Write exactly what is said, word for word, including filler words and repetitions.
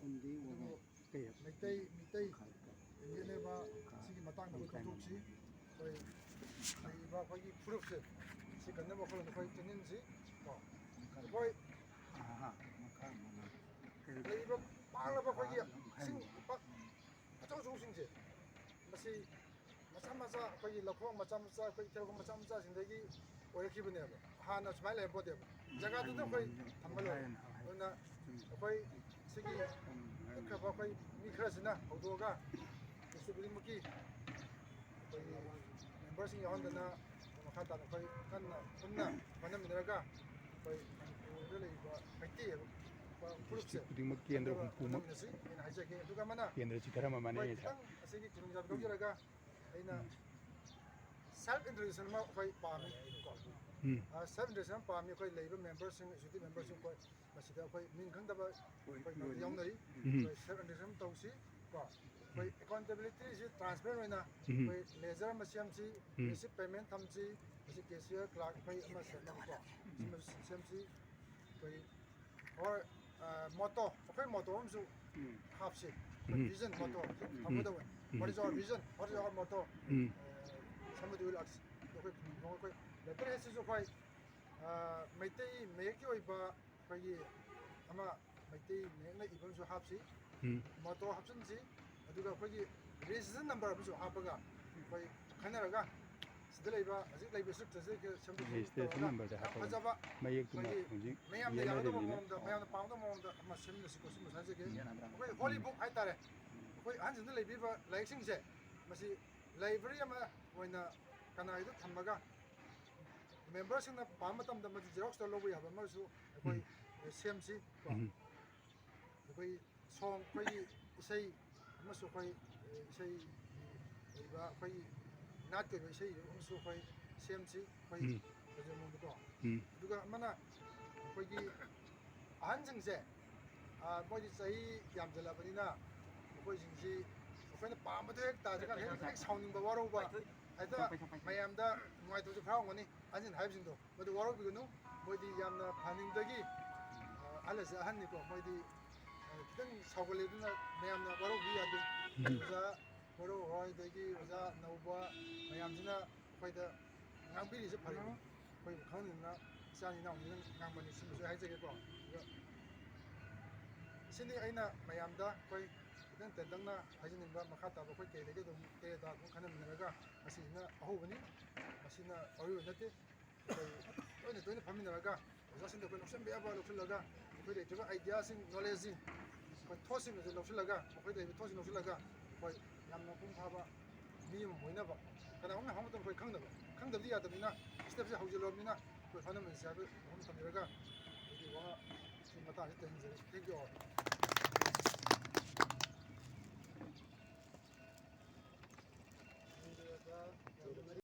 ꯑꯗꯨꯕꯨ ꯃꯩꯇꯩ, ꯃꯤꯇꯩ ꯌꯦꯠꯅꯕ ꯁꯤꯒꯤ ꯃꯇꯥꯡꯗ ꯑꯩꯈꯣꯏ ꯈꯪꯗꯣꯛꯁꯤ꯫ ꯑꯩꯈꯣꯏ ꯂꯩꯔꯤꯕ ꯑꯩꯈꯣꯏꯒꯤ ꯐꯨꯔꯨꯞꯁꯦ ꯁꯤ ꯀꯟꯅꯕ ꯋꯥꯈꯜꯂꯣꯟꯗ ꯑꯩꯈꯣꯏ ꯆꯦꯟꯃꯤꯟꯁꯤ꯫ ꯀꯣ ꯑꯩꯈꯣꯏ ꯂꯩꯔꯤꯕ ꯄꯥꯛꯂꯕ ꯑꯩꯈꯣꯏꯒꯤ ꯏꯁꯤꯡ ꯏꯄꯥꯛ ꯑꯆꯧ ꯑꯆꯧꯕꯁꯤꯡꯁꯦ, ꯃꯁꯤ ꯃꯆꯥ ꯃꯆꯥ, ꯑꯩꯈꯣꯏꯒꯤ ꯂꯧꯈꯣꯡ ꯃꯆꯥ ꯃꯆꯥ, ꯑꯩꯈꯣꯏ ꯏꯊꯩ ꯂꯧꯈꯣꯡ ꯃꯆꯥ ꯃꯆꯥꯁꯤꯡꯗꯒꯤ ꯑꯣꯏꯔꯛꯈꯤꯕꯅꯦꯕ꯫ ꯍꯥꯟꯅ ꯁꯨꯃꯥꯏꯅ ꯂꯩꯔꯝꯄꯣꯠꯇꯦꯕ꯫ ꯖꯒꯥꯗꯨꯗ ꯑꯩꯈꯣꯏ ꯊꯝꯕ ꯂꯣꯏꯔꯦ꯫ ꯑꯗꯨꯅ ꯑꯩꯈꯣꯏ ꯁꯤꯒꯤ ꯆꯠꯈ꯭ꯔꯕ ꯑꯩꯈꯣꯏ ꯃꯤ ꯈꯔꯁꯤꯅ ꯍꯧꯗꯣꯛꯑꯒ ꯗꯤꯁꯇ꯭ꯔꯤꯛ ꯈꯨꯗꯤꯡꯃꯛꯀꯤ ꯑꯩꯈꯣꯏꯒꯤ ꯃꯦꯝꯕꯔꯁꯤꯡ ꯌꯥꯎꯍꯟꯗꯅ ꯃꯈꯥ ꯇꯥꯅ ꯑꯩꯈꯣꯏ ꯀꯟꯅ ꯄꯨꯟꯅ ꯍꯣꯠꯅꯃꯤꯟꯅꯔꯒ ꯑꯩꯈꯣꯏ ꯃꯅꯤꯄꯨꯔꯗ ꯂꯩꯔꯤꯕ ꯃꯩꯇꯩ ꯍꯥꯏꯕ ꯐꯨꯔꯨꯞꯁꯦ ꯗꯤꯁꯇ꯭ꯔꯤꯛ ꯈꯨꯗꯤꯡꯃꯛꯀꯤ ꯑꯟꯗ꯭ꯔꯣꯝ ꯄꯨꯝꯕ ꯍꯣꯠꯅꯃꯤꯟꯅꯁꯤ ꯍꯥꯏꯅ ꯍꯥꯏꯖꯒꯦ꯫ ꯑꯗꯨꯒ ꯑꯃꯅ ꯀꯦꯟꯗ꯭ꯔ ꯆꯤꯊꯔꯝꯕ ꯃꯥꯟꯅꯩ ꯑꯩꯈꯣꯏ ꯉꯁꯥꯏ꯫ ꯈꯤꯇꯪ ꯑꯁꯤꯒꯤ ꯈꯨꯗꯣꯡꯆꯥꯕ ꯂꯧꯖꯔꯒ ꯑꯩꯅ ꯎꯝ꯫ ꯁꯦꯜꯐ ꯏꯟꯇ꯭ꯔꯣꯗ꯭ꯌꯨꯁꯟ ꯑꯃ ꯑꯩꯈꯣꯏ ꯄꯥꯝꯃꯤ ꯀꯣ꯫ ꯎꯝ꯫ ꯑ, ꯁꯦꯜꯐ ꯏꯟꯇ꯭ꯔꯣꯗ꯭ꯌꯨꯁꯟ ꯑꯃ ꯄꯥꯝꯃꯤ꯫ ꯑꯩꯈꯣꯏ ꯂꯩꯔꯤꯕ ꯃꯦꯝꯕꯔꯁꯤꯡ, ꯑꯦꯛꯖꯤꯀ꯭ꯌꯨꯇꯤꯚ ꯃꯦꯝꯕꯔꯁꯤꯡ ꯑꯩꯈꯣꯏ ꯃꯁꯤꯗ ꯑꯩꯈꯣꯏ ꯃꯤꯡ ꯈꯪꯗꯕ ꯑꯩꯈꯣꯏ ꯃꯌꯥꯝ ꯌꯥꯎꯅꯔꯤ꯫ ꯎꯝ꯫ ꯑꯩꯈꯣꯏ ꯁꯦꯜꯐ ꯏꯟꯇ꯭ꯔꯣꯗ꯭ꯌꯨꯁꯟ ꯑꯃ ꯇꯧꯁꯤ ꯀꯣ꯫ ꯑꯩꯈꯣꯏ ꯎꯝ꯫ ꯑꯦꯀꯥꯎꯟꯇꯦꯕꯤꯂꯤꯇꯤꯁꯤ ꯇ꯭ꯔꯥꯟꯁꯄꯦꯔꯦꯟ ꯑꯣꯏꯅ ꯎꯝ꯫ ꯑꯩꯈꯣꯏ ꯂꯦꯖꯔ ꯑꯃ ꯁꯦꯝꯁꯤ, ꯎꯝ꯫ ꯔꯤꯁꯤꯞ ꯄꯦꯃꯦꯟ ꯊꯝꯁꯤ, ꯃꯁꯤ ꯀꯦꯁꯤꯌꯔ ꯀ꯭ꯂꯥꯔꯛ ꯑꯩꯈꯣꯏ ꯑꯃ ꯁꯦꯝꯅꯕꯀꯣ꯫ ꯎꯝ꯫ ꯁꯤꯃꯁꯨ ꯁꯦꯝꯁꯤ꯫ ꯑꯩꯈꯣꯏ ꯑꯣꯔ, ꯑ, ꯃꯣꯇꯣ, ꯑꯩꯈꯣꯏ ꯃꯣꯇꯣ ꯑꯃꯁꯨ ꯎꯝ꯫ ꯍꯥꯞꯁꯤ꯫ ꯑꯩꯈꯣꯏ ꯎꯝ꯫ ꯚꯤꯖꯟ ꯃꯣꯇꯣ ꯎꯝ꯫ ꯊꯝꯒꯗꯧꯕꯅꯤ꯫ ꯎꯝ꯫ What is our vision? What is our motto? Um. Uh, somebody will ask. ꯑꯩꯈꯣꯏ ꯈꯨꯡꯒꯪ ꯑꯩꯈꯣꯏ ꯂꯦꯇꯔ ꯍꯦꯠꯁꯤꯁꯨ ꯑꯩꯈꯣꯏ, ꯑ, ꯃꯩꯇꯩ ꯃꯌꯦꯛꯀꯤ ꯑꯣꯏꯕ ꯑꯩꯈꯣꯏꯒꯤ ꯑꯃ ꯃꯩꯇꯩ ꯃꯌꯦꯛꯅ ꯏꯕ ꯑꯃꯁꯨ ꯍꯥꯞꯁꯤ꯫ ꯎꯝ꯫ ꯃꯣꯇꯣ ꯍꯥꯞꯆꯤꯟꯁꯤ꯫ ꯑꯗꯨꯒ ꯑꯩꯈꯣꯏꯒꯤ ꯔꯦꯖꯤꯁꯇ꯭ꯔꯦꯁꯟ ꯅꯝꯕꯔ ꯑꯃꯁꯨ ꯍꯥꯞꯄꯒ ꯑꯩꯈꯣꯏ ꯈꯟꯅꯔꯒ ꯁꯤꯗ ꯂꯩꯕ ꯍꯧꯖꯤꯛ ꯂꯩꯕ ꯏꯁꯇ꯭ꯔꯛꯆꯔꯁꯦ ꯁꯦꯝꯗꯣꯛ ꯁꯦꯝꯖꯤꯟ ꯔꯦꯖꯤꯁꯇ꯭ꯔꯦꯁꯟ ꯇꯧꯔꯒ ꯅꯝꯕꯔꯗ ꯌꯥꯝ ꯍꯥꯞꯄꯒ ꯐꯖꯕ ꯃꯌꯦꯛꯇꯨꯃ ꯑꯩꯈꯣꯏꯒꯤ ꯍꯧꯖꯤꯛ ꯃꯌꯥꯝꯅ ꯌꯥꯅꯗꯕ ꯌꯦꯟꯅꯔꯤꯕꯅꯤꯅ꯫ ꯃꯑꯣꯡꯗ, ꯃꯌꯥꯝꯅ ꯄꯥꯝꯅꯕ ꯃꯑꯣꯡꯗ ꯑꯃ ꯁꯦꯝꯃꯤꯟꯅꯁꯤꯀꯣ꯫ ꯁꯤꯃ ꯁꯥꯟꯅꯖꯒꯦ꯫ ꯎꯝ꯫ ꯑꯩꯈꯣꯏ ꯍꯣꯂꯤ ꯕꯨꯛ ꯍꯥꯏꯇꯥꯔꯦ, ꯑꯩꯈꯣꯏ ꯑꯍꯟꯁꯤꯡꯗ ꯂꯩꯕꯤꯕ ꯂꯥꯏꯔꯤꯛꯁꯤꯡꯁꯦ, ꯃꯁꯤ ꯂꯥꯏꯕ꯭ꯔꯦꯔꯤ ꯑꯃ ꯑꯣꯏꯅ ꯀꯅꯥꯒꯤꯗ ꯊꯝꯃꯒ ꯃꯦꯝꯕꯔꯁꯤꯡꯅ ꯄꯥꯕ ꯃꯇꯝꯗ ꯃꯗꯨ ꯖꯦꯔꯣꯛꯁ ꯇꯧꯔ ꯂꯧꯕ ꯌꯥꯕ ꯑꯃꯁꯨ ꯑꯩꯈꯣꯏ ꯎꯝ꯫ ꯁꯦꯝꯁꯤ ꯀꯣ꯫ ꯎꯝ꯫ ꯑꯩꯈꯣꯏ ꯁꯣꯡ, ꯑꯩꯈꯣꯏꯒꯤ ꯏꯁꯩ ꯑꯃꯁꯨ ꯑꯩꯈꯣꯏ, ꯑꯦ, ꯏꯁꯩꯒꯤ ꯑꯣꯏꯕ ꯑꯩꯈꯣꯏꯒꯤ ꯅꯥꯠꯀꯤ ꯑꯣꯏꯕ ꯏꯁꯩ ꯑꯃꯁꯨ ꯑꯩꯈꯣꯏ ꯁꯦꯝꯁꯤ, ꯑꯩꯈꯣꯏ ꯎꯝ꯫ ꯐꯖꯕ ꯃꯑꯣꯡꯗꯀꯣ꯫ ꯎꯝ꯫ ꯑꯗꯨꯒ ꯑꯃꯅ ꯑꯩꯈꯣꯏꯒꯤ ꯑꯍꯟꯁꯤꯡꯁꯦ, ꯑ, ꯃꯣꯏꯗꯤ ꯆꯍꯤ ꯌꯥꯝꯖꯜꯂꯕꯅꯤꯅ ꯃꯈꯣꯏꯁꯤꯡꯁꯤ ꯑꯩꯈꯣꯏꯅ ꯄꯥꯝꯕꯗꯣ ꯍꯦꯛ ꯇꯥꯗ꯭ꯔꯀꯥꯟꯗ ꯍꯦꯛ, ꯍꯦꯛ ꯁꯥꯎꯅꯤꯡꯕ, ꯋꯥꯔꯧꯕ, ꯍꯦꯛꯇ ꯃꯌꯥꯝꯗ ꯅꯨꯡꯉꯥꯏꯇꯕꯁꯨ ꯐꯥꯎꯔꯝꯒꯅꯤ꯫ ꯑꯍꯟꯁꯤꯡꯅ ꯍꯥꯏꯕꯁꯤꯡꯗꯣ ꯃꯗꯨ ꯋꯥꯔꯧꯕꯤꯒꯅꯨ꯫ ꯃꯣꯏꯗꯤ ꯌꯥꯝꯅ ꯐꯍꯟꯅꯤꯡꯕꯒꯤ, ꯑ, ꯑꯍꯜ ꯑꯁꯤ ꯑꯍꯟꯅꯤꯀꯣ, ꯃꯣꯏꯗꯤ, ꯑ, ꯈꯤꯇꯪ ꯁꯥꯎꯒꯠꯂꯦ, ꯑꯗꯨꯅ ꯃꯌꯥꯝꯅ ꯋꯥꯔꯧꯕꯤ ꯌꯥꯗꯦ꯫ ꯑꯣꯖꯥ ꯃꯔꯨꯞ ꯍꯣꯏ, ꯑꯗꯒꯤ ꯑꯣꯖꯥ ꯅꯧꯕ ꯃꯌꯥꯝꯁꯤꯅ ꯑꯩꯈꯣꯏꯗ ꯉꯥꯡꯕꯤꯔꯤꯁꯦ ꯐꯔꯦ꯫ ꯑꯩꯈꯣꯏꯕꯨ ꯈꯪꯍꯟꯅꯤꯡꯗꯅ ꯏꯆꯥ ꯏꯅꯥꯎꯅꯤꯅ ꯉꯥꯡꯕꯅꯤ, ꯁꯤꯃꯁꯨ ꯑꯩ ꯍꯥꯏꯖꯒꯦꯀꯣ꯫ ꯑꯗꯨꯒ ꯁꯤꯅꯤ ꯑꯩꯅ ꯃꯌꯥꯝꯗ ꯑꯩꯈꯣꯏ ꯈꯤꯇꯪ ꯇꯦꯟꯇꯛꯅ ꯍꯥꯏꯖꯅꯤꯡꯕ꯫ ꯃꯈꯥ ꯇꯥꯕ ꯑꯩꯈꯣꯏ ꯀꯩ ꯂꯩꯒꯦ ꯑꯗꯨꯝ ꯇꯦꯔꯦ ꯇꯥ ꯑꯗꯨꯝ ꯈꯟꯅꯃꯤꯟꯅꯔꯒ, ꯃꯁꯤꯁꯤꯅ ꯑꯍꯧꯕꯅꯤ, ꯃꯁꯤꯅ ꯑꯔꯣꯏꯕ ꯅꯠꯇꯦ꯫ ꯑꯩꯈꯣꯏ ꯇꯣꯏꯅ ꯇꯣꯏꯅ ꯐꯝꯃꯤꯟꯅꯔꯒ ꯑꯣꯖꯥꯁꯤꯡꯗ ꯑꯩꯈꯣꯏ ꯂꯧꯁꯤꯟꯕ ꯌꯥꯕ ꯂꯧꯁꯤꯜꯂꯒ, ꯑꯩꯈꯣꯏ ꯂꯩꯇ꯭ꯔꯤꯕ ideaꯁꯤꯡ, knowledgeꯁꯤꯡ, ꯑꯩꯈꯣꯏ ꯊꯣꯠꯁꯤꯡ ꯑꯗꯨ ꯂꯧꯁꯤꯜꯂꯒ, ꯃꯈꯣꯏꯗ ꯂꯩꯕ ꯊꯣꯠꯁꯤꯡ ꯂꯧꯁꯤꯜꯂꯒ ꯑꯩꯈꯣꯏ ꯌꯥꯝꯅ ꯃꯄꯨꯡ ꯐꯥꯕ ꯃꯤ ꯑꯃ ꯑꯣꯏꯅꯕ꯫ ꯀꯅꯥꯒꯨꯝꯕ ꯍꯪꯕ ꯃꯇꯝꯗ ꯑꯩꯈꯣꯏ ꯈꯪꯗꯕ, ꯈꯪꯗꯕꯗꯤ ꯌꯥꯗꯕꯅꯤꯅ, stepꯁꯦ ꯍꯧꯖꯤꯜꯂꯨꯔꯕꯅꯤꯅ ꯑꯩꯈꯣꯏ ꯍꯣꯠꯅꯃꯤꯟꯅꯁꯤ ꯍꯥꯏꯕ ꯋꯥꯐꯝ ꯊꯝꯖꯔꯒ ꯑꯩꯒꯤ ꯋꯥ ꯁꯤ ꯃꯇꯥꯡꯁꯤꯗ ꯇꯦꯟꯖꯔꯤ꯫ Thank you all꯫